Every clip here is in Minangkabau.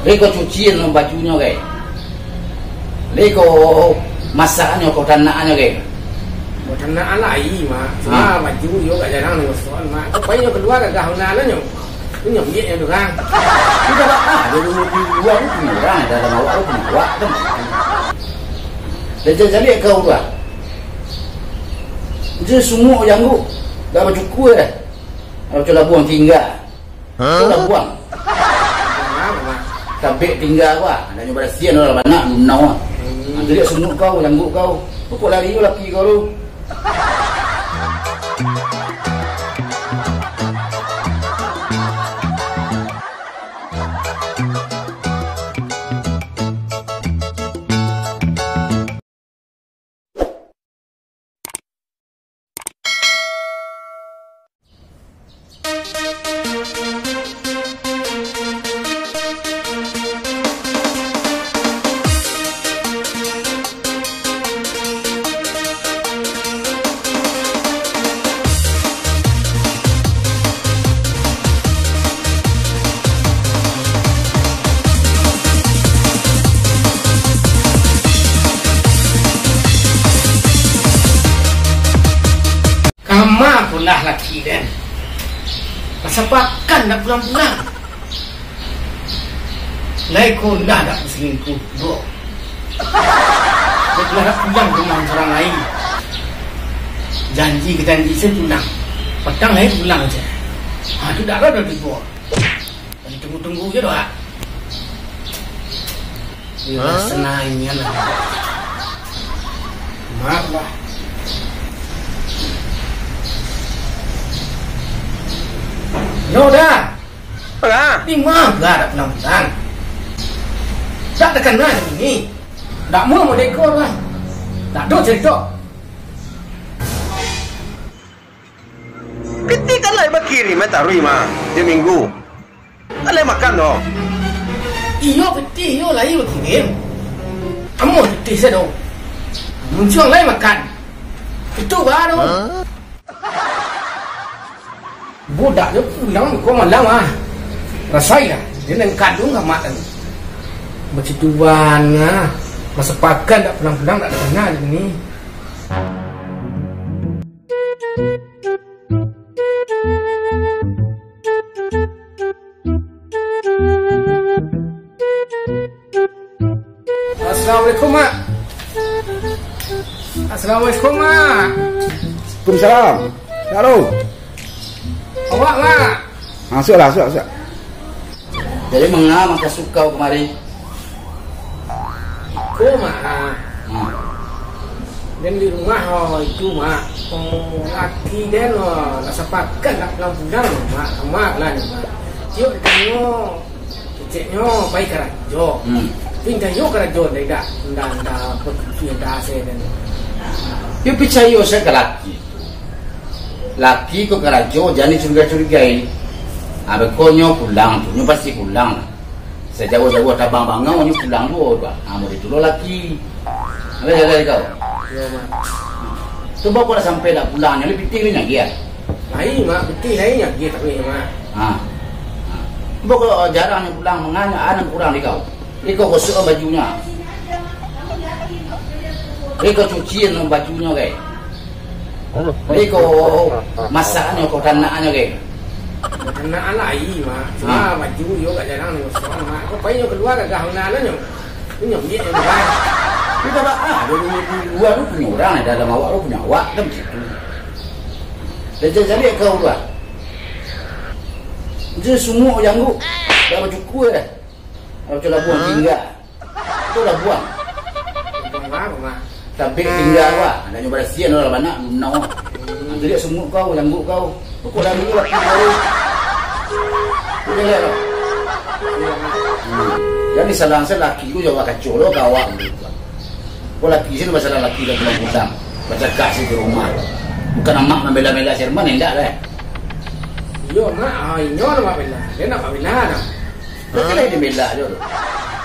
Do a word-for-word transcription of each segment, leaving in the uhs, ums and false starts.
Lai kau cucian bajunyo, gai? Lai kau masakannyo, kau tanakannyo, gai? Kau tanak lai, Mak. Cuma ha, baju iyo agak jarang digosokan, Mak. Kau pai nyo kalua gagah unananyo. Tu nyo ambiak nyo tu urang. Sudah lah, ah, di rumah di lua tu punyo urang, dalam awak tu punyo awak tu. Dah jadi kau tu ah. Jadi sumuk jangguik, dah bacukua dah. Kalau labuang tingga. Hah? Kau labuang. Tabek tingga kau ah. Anaknyo barasian lah banak, lunau ah. Hmm. Jadi sumuk kau, jangguik kau. Kok lari kau laki kau tu? Kama pulah laki den. Lah sapakan dak pulang-pulang. Lai ko lah dak basalingkuah, bro. Dak pulang, dak pulang ka rumah surang lain. Janji ka janji, sen pulang. Patang lain pulang se. Ha, tu dak ado tibo. Ditunggu-tunggu je doh, ah. Iyo, hah? Sanang nian lah. Maaf lah. Yo dah. Alah. Di ma lah dak pulang-pulang? Dak takana ni. Dak murah model ko lah. Dak ado carito. Pitih kan lai bakirim, eh, taruih mah, tiok minggu. Kan lai makan doh. Iyo, pitih iyo lai bakirim. Amuah pitih sajo. Muncuang lai makan. Itu baru. Hah? Budak jo pulang ko malam ah. Rasai lah. Dia nan kadung ka mak tadi. Bacituan ah. Masa pakan dak pulang-pulang dak takana ni. Assalamualaikum, Mak. Assalamualaikum, Mak. Waalaikumsalam. Halo. Awak, Mak. Masuaklah, masuak, masuak. Jadi, manga makasuik kau kamari? Ko, Mak. Hmm. Den di rumah, oh, itu, Mak. Oh, laki den, oh, lah sapakan nak pulang-pulang, Mak. Mak lah ni, Mak. Tiok ditanyo, keceknyo pai karajo. Hmm. Tapi entah iyo karajo, ndak, ndak, ndak, ndak, ndak, ndak, ndak. Yo picayo sajo ka laki. Laki ko karajo, jan dicurigai-curigai. Ah, beko nyo pulang tu, nyo pasti pulang lah. Sajauah-jauah tabang bangau nyo pulang juo tu, ah. Ah, model tu lo laki. Alah, jaga diri kau. Yo, Mak. Tu baa kok lah sampai dak pulang, nyo lai pitih nyo agiah. Lain, Mak, pitih lain agiah tapi, Mak. Ha. Ha. Baa kok jarang nyo pulang, manga nyo, ah, nan kurang di kau. Iko gosok bajunyo. Iko cucian bajunyo, gai. Iko masakannyo, ko tanakannyo, gai. Tanakannyo lai, Mak. Cuma ha, baju iyo agak jarang digosok, Mak. Ko pai nyo kalua gagah unanannyo. Tu nyo ambiak nyo, Mak. Sudah lah, ah, di lua tu punyo urang, dalam awak tu punyo awak, kan macam tu. Dah jadi kau tu lah. Jadi sumuk jangguik. Dah bacukua dah. Kalau tu labuang ha, tingga. Tu labuang. Labuang apo, Mak? Tabek tingga awak. Anaknyo barasian lah banak, lunau. Hmm. Jadi sumuk kau, jangguik kau. Kok dari laki kau. Tu jalan kau. Iyo, Mak. Hmm. Jadi salah-salah laki ko jawab kaco lo ka awak. Ko laki sini masalah laki dah pulang-pulang. Bacakak sini di rumah. Bukan amak mambela-bela si Herman, indak lah. Iyo, Mak. Ah, inyo nak bela. Dia nak bela dah. Tapi lai dibela jo tu.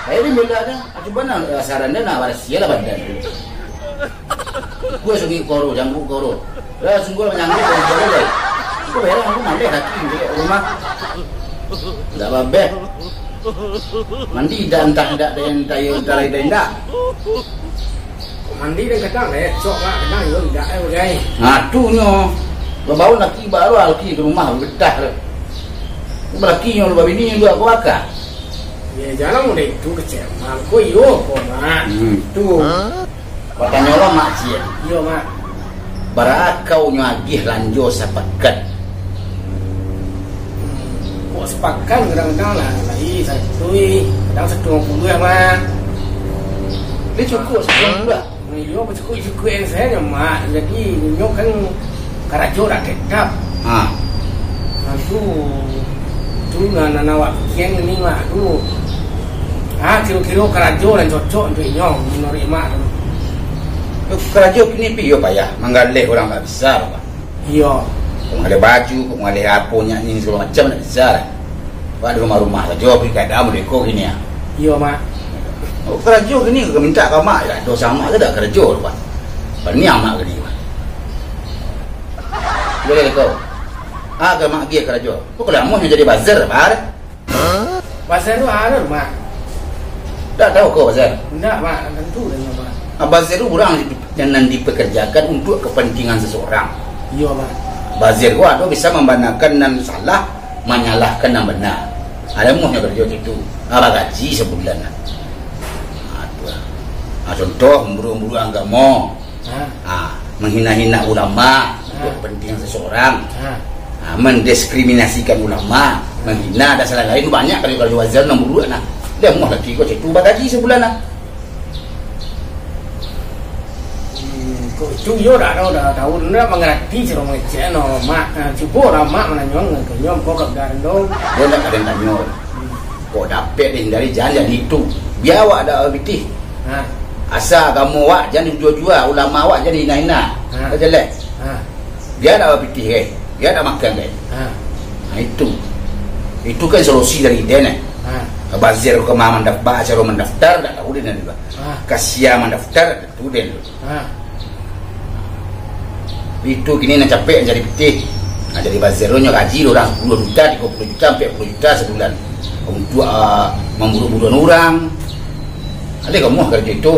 Lai dibela jo. Cubo nah, saran dia nak barasiah lah badan tu. Kue sugi koro, jambu koro. Lah, sungguah manyanggup dari koro lai. Aku heran, aku maleh hati di rumah. Ndak babeh. Mandi indak, antah indak, antah iyo, antah lain indak. Mandi dan kadang lah, cok lah, kadang iyo indak, eh, bagai. Nah, tu nyo. Babaun laki baru, laki ka rumah, betah tu. Balaki nyo, babini nyo, dua ko baka. Ya, jangan model itu, kecek, Mak. Ko iyo, ko, Mak. Hmm. Tu. Batanyo lo, Mak, ciek. Iyo, Mak. Bara kau nyo agiah lanjo sapakan? Hmm, kok sapakan kadang-kadang lah, lai satu, eh, kadang satu limo puluah, Mak. Dia cukup satu limo puluah? Iyo, cukup-cukup yang saya nyo, Mak. Jadi, nyo kan karajo dak tetap. Ha. Nah, tu, tu nan, nan awak pikian ni, Mak, tu. Ah, kiro-kiro karajo nan cocok untuak inyo, manuruik Mak tu. Yo, karajo kini pi yo payah, manggaleh urang tak bisa, Pak. Iyo. Kok manggaleh baju, kok manggaleh apo nyak ni, sagalo macam tak bisa lah. Wak di rumah-rumah sajo, pi kadang model ko kini, ah. Iyo, Mak. Kok karajo kini, ka mintak ka Mak, yo, doso Mak ke dak karajo tu, Pak? Bani Mak kini, Pak. Boleh kau. Ah, ka Mak agiah karajo. Kok lamo nyo jadi buzzer, Pak? Buzzer tu anu, Mak. Dak tahu kau buzzer? Indak, Mak. Tantu dak, Mak. Ah, buzzer tu urang di-, yang nan dipekerjakan untuk kepentingan seseorang. Iyo, Mak. Buzzer tu ado bisa mambanakan nan salah, manyalahkan nan bana. Ado muahnyo karajo cak itu. Ah, bagaji sabulan lah. Ah, tu lah. Ah, contoh, mamburuak-buruak agamo. Ha. Ha, manghina-hina ulama, ha, untuk kepentingan seseorang. Ha. Ha, mendiskriminasikan ulama, ha, manghina dan lain-lain, banyak kali kalau wajar nan buruak nah. Dia muah laki kau cak tu bagaji sabulan nah. Hmm, kok itu yo dak tahu, dak tahu, dak mangarati caro mangecek no, Mak. Ha, cubo lah Mak mananyo ka inyo, kok ka gando. Dia ndak ada tanyo. Hmm. Kok dapek dihindari, jan jadi itu. Bia awak dak bapitih. Ha. Asa agamo awak jan dijua-jua, ulama awak jan dihina-hina. Ha. Dak jaleh. Ha. Bia dak bapitih, eh. Bia dak makan, eh. Ha. Nah, itu. Itu kan solusi dari den, eh. Ha. Bazir ka ma mandaf-, ba caro mandaftar, dak tahu den, eh. Ha. Ka sia mandaftar, tu den. Ha. Itu kini nan capek jadi pitih. Nah, jadi bazir tu nyo gaji urang sapuluah juta, tigo puluah juta, ampek puluah juta sabulan. Untuak, ah, mamburuak-buruakan urang. Ado ka muah karajo itu.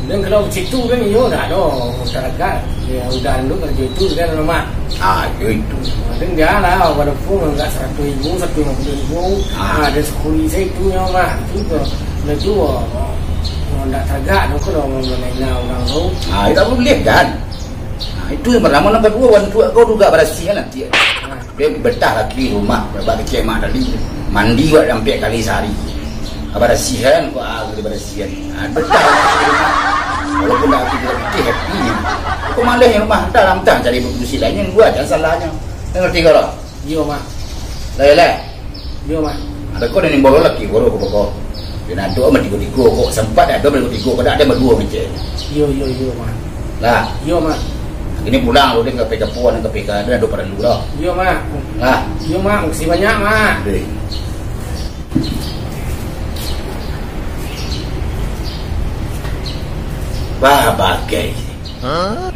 Dan kalau situ kan iyo dak ado taragak. Ya, udah ando karajo itu kan, Mak. Ah, iyo itu. Dan dia lah, walaupun agak saratus ribu, saratus limo puluah ribu, ah, ado sakuli sajo itu nyo, Mak. Itu tu, lah tu, oh, ndak taragak tu kalau mamanaina urang tu. Ah, itu boleh kan? Ah, itu yang pertama. Yang kedua, bantuak kau juga barasiahan nanti. Ah. Dia betah laki rumah, bak kecek Mak tadi, mandi wak ampek kali sahari. Barasiahan, kok ah, dibarasiahan. Ah, betah laki rumah. Walaupun dak aktif, dak aktif, happy. Kok maleh rumah, dah lah, entah cari berfungsi lain, yang dua aja salahnyo. Ngerti kau lah? Iyo, Mak. Lah, yo lah. Iyo, Mak. Ado kau nan imbau laki guru ko beko. Yo nado mah tigo-tigo kok, sempat ado mah tigo-tigo, kok dak ado mah duo ngecek. Iyo, iyo, iyo, Mak. Lah. Iyo, Mak. Kini pulang lu deh ka P K P, ka P K, ado paralu lah. Iyo, Mak. Lah. Iyo, Mak. Makasih banyak, Mak. Deh. Bah, bagai. Hah?